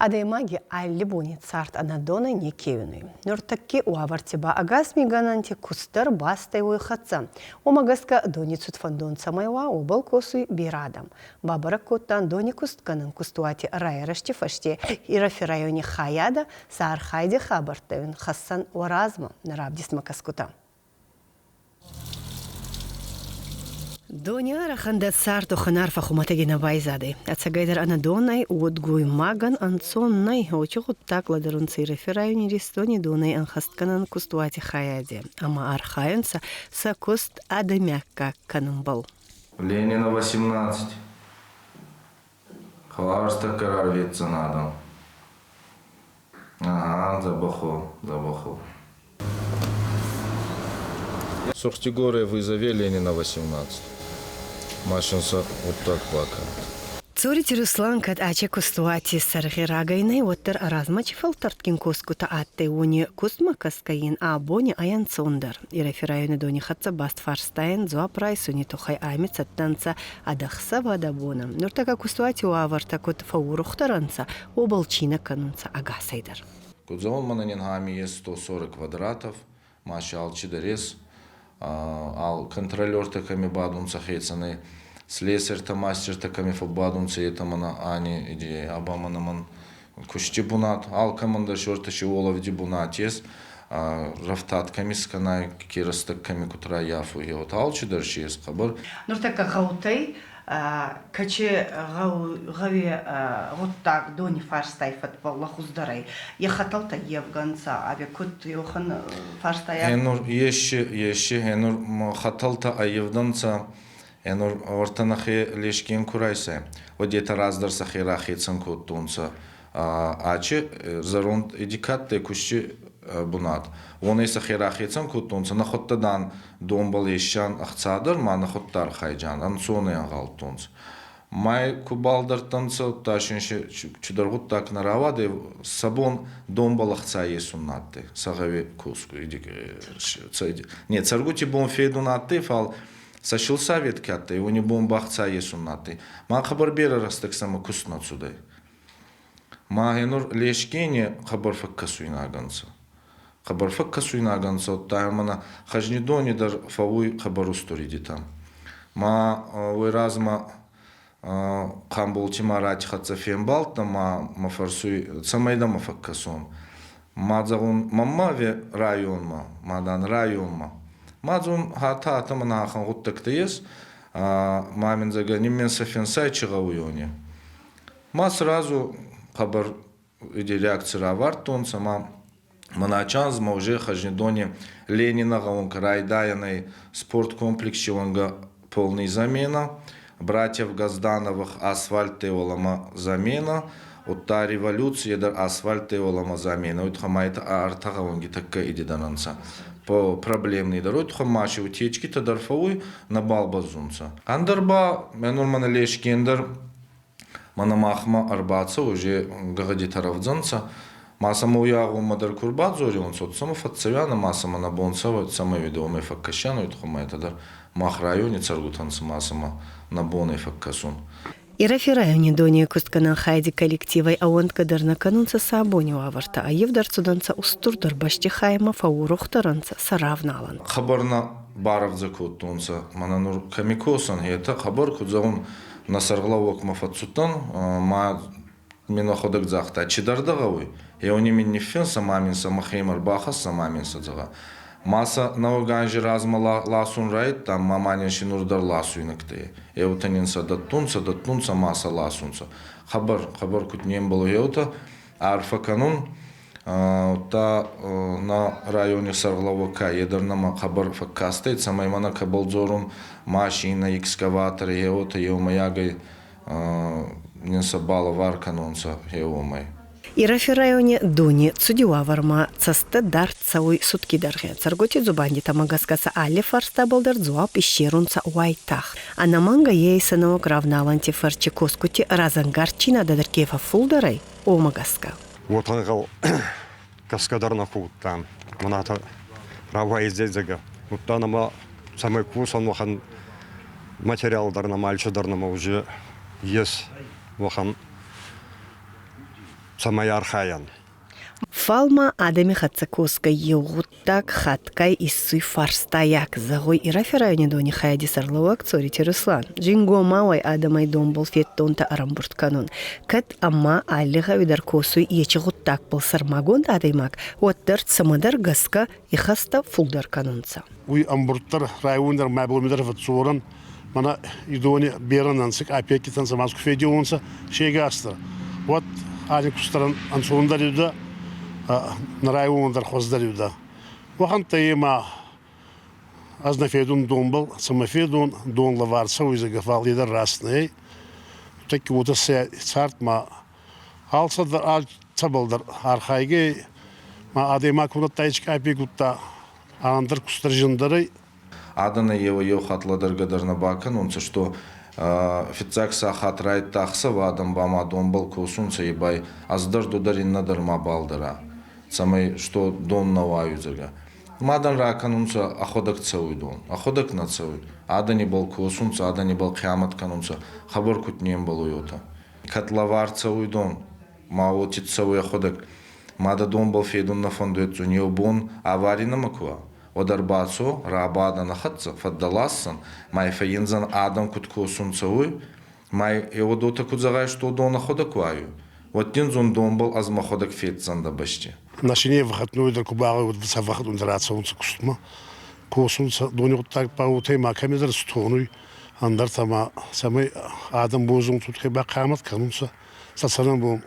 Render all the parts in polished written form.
Адӕймаги аллибони цард ӕнӕдонӕй неке уинуй. Нуртӕкки уавӕрти ба ӕгас мигӕнӕнти куст дӕр баст ӕй уой хӕццӕ. Уомӕ гӕсгӕ дони цуд фӕндон цӕмӕй уа, уобӕл косуй берӕ адӕм. Бабӕрӕг кодтан дони кустгӕнӕн кустуати райарӕзти фӕсте Ирӕфи райони хайадӕ сӕ архайди хабӕрттӕ уин хӕссӕн уӕ размӕ, нӕ равдистмӕ кӕсгутӕ. Дони арӕхӕн дӕ цард арфӕ хумӕтӕги нӕ байзадӕй. Ӕцӕгӕйдӕр ӕнӕ донӕй уодгоймагӕн ӕнцон нӕй. Уоци гъуддаг лӕдӕрунцӕ Ирӕфи райони Иристони донӕй ӕнхӕстгӕнӕн кустуати хайади ӕма архайунцӕ сӕ куст адӕми аккаг кӕнунбӕл. Ленина 18. Хӕларстӕггӕ рарветдзӕн адӕм. Ага, дзӕбӕх у, дзӕбӕх у. Сухтигоры вызови Ленина 18. Машинса вот так бакӕнӕд. Цорити Руслан кӕд аче кустуати сӕргъи рагӕй нӕй, уӕддӕр размӕ чи фӕлтӕрдгин косгутӕ адтӕй, уони кустмӕ кӕсгӕй ин абони ӕй ӕнцондӕр. Ирӕфи райони дони хӕццӕ баст фарстайӕн дзуапп райсуни туххӕй ами цӕттӕ нцӕ ӕдӕхсӕвӕ ӕдӕбонӕ. Нуртӕккӕ кустуати уавӕртӕ куд фӕуурухдӕр ӕнцӕ, уобӕл чи нӕ кӕнунцӕ ӕгасӕйдӕр. Кудзон мӕнӕн ами ес 140 квадратов, ма си алчидӕр ес. Ал контролертӕ кӕми бадунцӕ хецӕнӕй, слесартӕ, мастертӕ кӕми фӕббадунцӕ, етӕ мӕнӕ ани идея, аба мӕнӕ мӕн кусти бунат, алкӕмӕн дӕр си ортӕ си уолӕвди бунат ес. Рӕфтад кӕми скӕнай, ке рӕстӕг кӕми куд раййафуй, вот алчидӕр си ес хъӕбӕр. Нуртӕккӕ гъӕутӕй кӕчи гъӕуи гъуддаг дони фарстай фӕдбӕл лӕгъуздӕр ӕй? Е хӕтӕлтӕ евгӕнцӕ ӕви куд еуӕхӕн фарстай? Гьенур ести, ести гьенур хӕтӕлтӕ ӕййевдӕнцӕ, гьенур уӕртӕ нӕхе Лескен ку райсай, уӕд етӕ раздӕр сӕхе рахецӕн кодтонцӕ ачи зӕронд эдикаттӕй кусти бунат. Уонӕй сӕхе рахецӕн кодтонцӕ, нӕхуӕдтӕ, дан, донбӕл есиан ӕхца дӕр ма нӕхуӕдтӕ архайджан, ӕнцонӕй ӕнгъалдтонцӕ. Май ку балдӕрдтӕнцӕ, удта син чидӕр гъуддаг нӕ рауадӕй, сӕ бон донбӕл ӕхца есун на адтӕй, сӕ гъӕуи не, цӕргути бон федун адтӕй, фал сӕ силсовет ке адтӕй, уони бон ба ӕхца есун на адтӕй. Ма хъӕбӕр берӕ рӕстӕг сӕмӕ куст нӕ цудӕй. Ма гьенур Лескени хъӕбӕр фӕккӕсуйнаг ӕнцӕ. Хъӕбӕр фӕккӕсуйнаг ӕнцӕ, удта мӕнӕ Хӕзнидони дӕр фӕууй хъӕбӕр устур идитӕ. Ма уой размӕ Хъамболти Марати хӕццӕ фембалдтӕн ма мӕ фӕрсуй, цӕмӕй дӕмӕ фӕккӕсон. Ма зӕгъун, мӕнмӕ ӕви районмӕ? Ма, дан, районмӕ. Ма зӕгъун, хатӕ атӕ мӕнӕ ахӕм гъуддӕгтӕ ес, ма мин зӕгъӕ, ниммен сӕ фенсай чи гъӕуй уони. Ма сразу хъӕбӕр реакци равардтонцӕ ма Маначанзмӕ уже Хӕзнидони Ленина гъӕунг райдайӕнӕй спорткомплекси уӕнгӕ полный замена, братьев Газдановых асфальттӕй уӕлӕмӕ замена, удта революцийӕ дӕр асфальттӕй уӕлӕмӕ замена. Уой туххӕй ма етӕ ӕртӕ гъӕунги тӕккӕ идидӕнӕнцӕ. Проблемный дӕр. Уой туххӕй ма си утечкитӕ дӕр фӕууй, нӕбал бӕззунцӕ. Ӕндӕр ба, мӕнӕ мӕнӕ Лескен дӕр Мӕнӕ махмӕ ӕрбацӕуй, уже гӕгъӕдитӕ рӕвдзӕнцӕ. Ма сӕмӕ уой агъоммӕ дӕр ку рбадзориуонцӕ, уӕд сӕмӕ фӕццӕуианӕ ма сӕмӕ нӕ бон цӕмӕй уидӕ, уомӕй фӕккӕсианӕ, уой туххӕй ма етӕ дӕр мах райони цӕргутӕн цума сӕмӕ нӕ бон ӕй фӕккӕсун. Ирӕфи райони дони кустгӕнӕн хайади коллективӕй ӕууӕндгӕ дӕр нӕ кӕнунцӕ сӕ абони уавӕртӕ, аййевдӕр цудӕнцӕ устурдӕр бӕстихаймӕ, фӕуурухдӕр ӕнцӕ сӕ равналӕн. Хъӕбӕр нӕ барӕвдзӕ кодтонцӕ. Мӕнӕ нур кӕми косӕн, етӕ хъӕбӕр куд зӕгъун, нӕ сӕргълӕууӕгмӕ фӕццудтӕн, ма мин ӕхуӕдӕг загъта, чидӕр дӕ гъӕуй, еуни мин ниффинсӕ ма мин сӕ мӕхемӕ ӕрбахӕссӕ ма мин сӕ зӕгъӕ. Ма сӕ нӕуӕг анзи размӕ ласун райдӕдта, ма ма нин си нур дӕр ласуйнӕгтӕ. Еутӕ нин сӕ дӕттунцӕ, дӕттунцӕ ма сӕ ласунцӕ. Хъӕбӕр, хъӕбӕр куд не мбӕлуй еутӕ, арфӕ кӕнун, Удта нӕ райони сӕргълӕууӕг ка, е дӕр нӕмӕ хъӕбӕр фӕккастӕй, цӕмӕй мӕнӕ кӕбӕл дзорун, машинӕ, экскаватор, гъеуотӕ еумӕйагӕй нин сӕ балӕвар кӕнонцӕ гъеуомӕй. Ирӕфи райони дони цуди уавӕрмӕ цӕстӕ дард цӕуй сутки дӕргъи. Цӕргути дзубандитӕмӕ гӕсгӕ сӕ алли фарстабӕл дӕр дзуапп иссерунцӕ уайтагъд. Ӕнӕмӕнгӕ е сӕ нӕуӕг равналӕнти фӕрци косгути разӕнгарддзийнадӕ дӕр ке фӕффулдӕр ӕй, уомӕ гӕсгӕ. Уотӕнгъӕл кӕсгӕ дӕр нӕ кодтан. Мӕнӕ рауайдзӕдзӕгӕ. Удта нӕмӕ цӕмӕй косӕн уӕхӕн материал дӕр нӕма, алчи дӕр нӕмӕ уже ес уӕхӕн. Цӕмӕй архайӕн. Фал ма адӕми хӕццӕ косгӕй еу гъуддаг хатгай иссуй фарстайаг, зӕгъуй Ирӕфи райони дони хайади сӕргълӕууӕг Цорити Руслан. Зингомауӕй адӕмӕй донбӕл феддонтӕ ӕрӕмбурд кӕнун. Кӕд ӕма алли гъӕуи дӕр косуй ечи гъуддагбӕл сӕрмагонд адӕймаг, уӕддӕр цӕмӕдӕр гӕсгӕ ихӕстӕ фулдӕр кӕнунцӕ. Уый ӕмбырддӕр райондӕр мӕ бон дӕр фӕдздзорӕн, мӕнӕ идони берӕнӕн цы къапеккитӕн сӕ ма куы федиуонцӕ се гас дӕр, уӕд али кустӕрӕн ӕнцондӕр уидӕ, нӕ райондӕр хуӕздӕр уидӕ. Уӕхӕнттӕ ма ӕз нӕ федун донбӕл, цӕмӕ федун, дон лӕвар цӕуй, зӕгъгӕ, фал е дӕр раст нӕй. Тӕкки уотӕ цард ма алцӕдӕр алцӕбӕлдӕр архайгӕй ма адӕймаг ку надтайдӕ къапеккутта ӕндӕр кустдӕр зиндӕрӕй. Адӕнӕй еуӕй-еу хатт лӕдӕргӕ дӕр нӕ бакӕнунцӕ, что фиццаг сахат райдта ӕхсӕвӕ адӕм ба ма донбӕл косунцӕ, е бай ӕз дӕр ду дӕр иннӕ дӕр мабал дӕра, цӕмӕй что дон нӕ уайудзӕгӕ. Мадӕн ракӕнунцӕ, ӕхуӕдӕг цӕуй дон, ӕхуӕдӕг нӕ цӕуй. Адӕн ибӕл косунцӕ, адӕн ибӕл хъиамӕт кӕнунцӕ, хабар куд не мбӕлуй, уотӕ. Кӕд лӕвар цӕуй дон, ма уотид цӕуй ӕхуӕдӕг. Мадӕ донбӕл федун нӕ фӕндуй, еу бон авари нӕмӕ ку уа, уӕд ӕрбацо, рабадӕ нӕ хӕццӕ, фӕддӕласдзӕн, ма ӕй фӕййиндзӕн адӕм куд косунцӕ, уой, ма еуӕдотӕ куд зӕгъай, што дон ӕхуӕдӕг ку айуй, уӕд дин зундонбӕл ӕз мӕхуӕдӕг феддзӕн дӕ бӕсти. Машине выходной дӕр ку багъӕуй, сӕ выходной дӕр ацӕунцӕ кустмӕ. Косунцӕ дони гъуддаг ба уотӕ ма кӕмидӕр стонуй, ӕндӕртӕ ма цӕмӕй адӕм бозун туххӕй бахъиамӕт кӕнунцӕ, сӕ цӕрӕнбон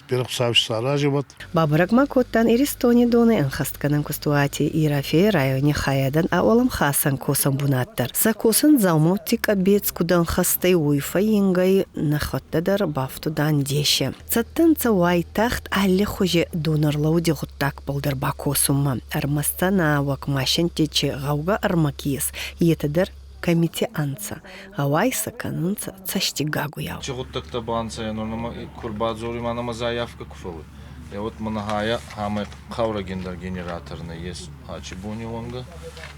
берӕ Хуцау исаразӕ. Бабӕрӕг ма кодтан Иристони донӕй ӕнхӕстгӕнӕн кустуати Ирӕфи райони хайадӕн ӕ уӕлӕмхасӕн косӕн бунат дӕр. Сӕ косӕн дзаумӕутти къӕбец куд ӕнхӕстӕй, уой фӕййингӕй нӕхуӕдтӕ дӕр бафтудан деси. Цӕттӕ нцӕ уайтагъд аллихузи донӕрлӕуди гъуддагбӕл дӕр бакосунмӕ. Ӕрмӕст сӕ нӕуӕг машинти чи гъӕугӕ ӕрмӕг ес, етӕ дӕр кӕмити ӕнцӕ, гъӕуай сӕ кӕнунцӕ цӕстигагуйау. Чи гъуддӕгтӕ банцайӕн, уонӕмӕ ку рбадзоруй ма нӕмӕ заявкӕ ку фӕууй. Е вот мӕнӕ хая хамай хъаурӕгиндӕр генератор нӕййес ачи бони уӕнгӕ,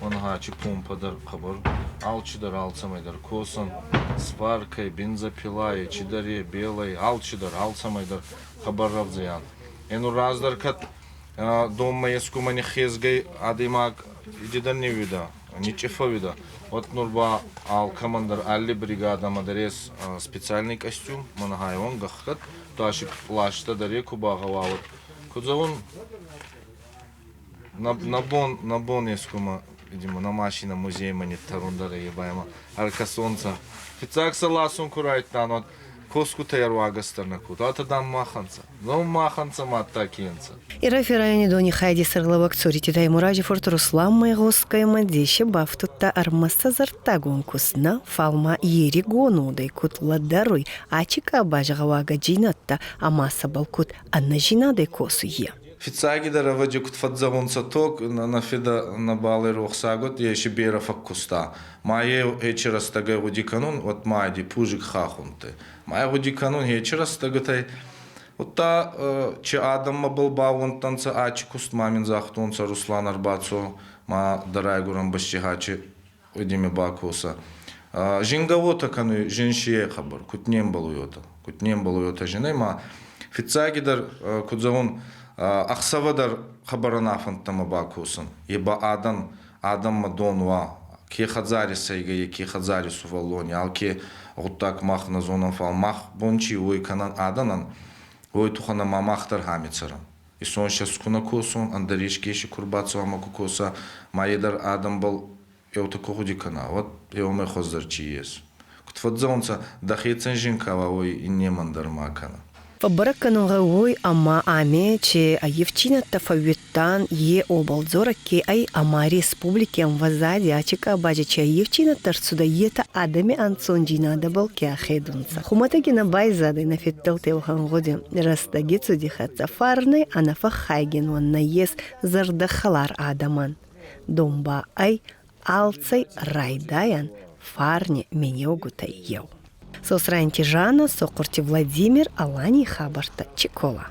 уонӕ ачи помпа дӕр хъӕбӕр алчидӕр алцӕмӕй дӕр косӕн, сваркӕй, бензопилайӕй, чидӕр е, белӕй, алчидӕр алцӕмӕй дӕр хъӕбӕр рӕвдзӕйан. Е нур раздӕр кӕд донмӕ ескумӕ ниххезгӕй адӕймаг идидӕн не уидӕ, ничъи фӕууидӕ. Вот нур ба алкӕмӕн дӕр алли бригадӕмӕ дӕр ес специальный костюм, мӕнӕ хайуан гӕххӕтт, таши плащтӕ дӕр е ку багъӕуа, вот куд зӕгъун, на бон ескумӕ, видимо, на машина музеймӕ ниттӕрун дӕр е байма ӕркӕсонцӕ. Фиццаг сӕ ласун ку райдтан, вот косгутӕй ӕруагӕс дӕр нӕ кодта. Атӕ, дам, махӕнцӕ. Ну, махӕнцӕ мадта кенцӕ. Ирӕфи райони дони хайди сӕргълӕууӕг Цорити Таймурази фурт Руслан Майгъоскаймӕ деси бафтудта ӕрмӕст сӕ зӕрдтагон куст нӕ, фал ма еригон уодӕй куд лӕдӕруй, ачи къабази гъӕуагӕдзийнӕдтӕ ӕма сӕбӕл куд ӕнӕзийнадӕй косуй, е. Фиццагидӕр ӕвӕдзи куд фӕдздзӕгъунцӕ тог, нӕ фидӕ нӕбал рохсаг уод, еши берӕ фӕккуста. Ма е ечи рӕстӕгӕй гъуди кӕнун, уӕд ма ӕди пужик хахунтӕй. Ма е гъуди кӕнун ечи рӕстӕгутӕй. Удта чи адӕммӕбӕл баууӕндтӕнцӕ ачи куст ма мин загътонцӕ Руслан ӕрбацо, ма дӕ райгурӕн бӕсти хачи уидиме бакосӕ. Зингӕ уотӕ кӕнуй зин си ӕй хъӕбӕр, куд не мбӕлуй уотӕ. Куд не мбӕлуй уотӕ зинӕй ма фиццагидӕр, куд зӕгъун, ӕхсӕвӕ дӕр хъӕбӕр ӕнафӕнттӕмӕ бакосун. Е ба адӕн, адӕммӕ дон уа, ке хӕдзари сӕйгӕ е, ке хӕдзари сувӕллони, алке гъуддаг мах нӕ зонӕн, фал мах бон чи уой кӕнӕн адӕнӕн, уой туххӕн ӕма мах дӕр ами цӕрӕн. Исон сӕс ку нӕ косун, ӕндӕр еске си ку рбацӕуа ӕма ку коса, ма е дӕр адӕмбӕл еутӕ ку гъуди кӕна, уӕд еумӕ хуӕздӕр чи ес. Куд фӕдздзӕунцӕ, дӕхецӕн зин ка уа, уой иннемӕн дӕр ма кӕнӕ. Фӕббӕрӕг кӕнун гъӕуй, ӕма ами чи аййевдзийнӕдтӕ фӕууидтан, е обалдзорӕг ке ӕй ӕма республики ӕмвӕзади ачи къабази чи аййевдзийнӕдтӕ ӕрцудӕй, етӕ адӕми ӕнцондзийнадӕбӕл ке ахедунцӕ. Хумӕтӕги нӕ байзадӕй нӕ феддӕлти уӕхӕн гъуди. Рӕстӕги цуди хӕццӕ фарнӕй ӕнӕфӕххайгин уӕн нӕййес зӕрдӕхӕлар адӕмӕн. Дон ба ӕй алцӕй райдайӕн фарни менеугутӕй еу. Сосранти Жанна, Сохъурти Владимир, Аланийы хабӕрттӕ, Чикола.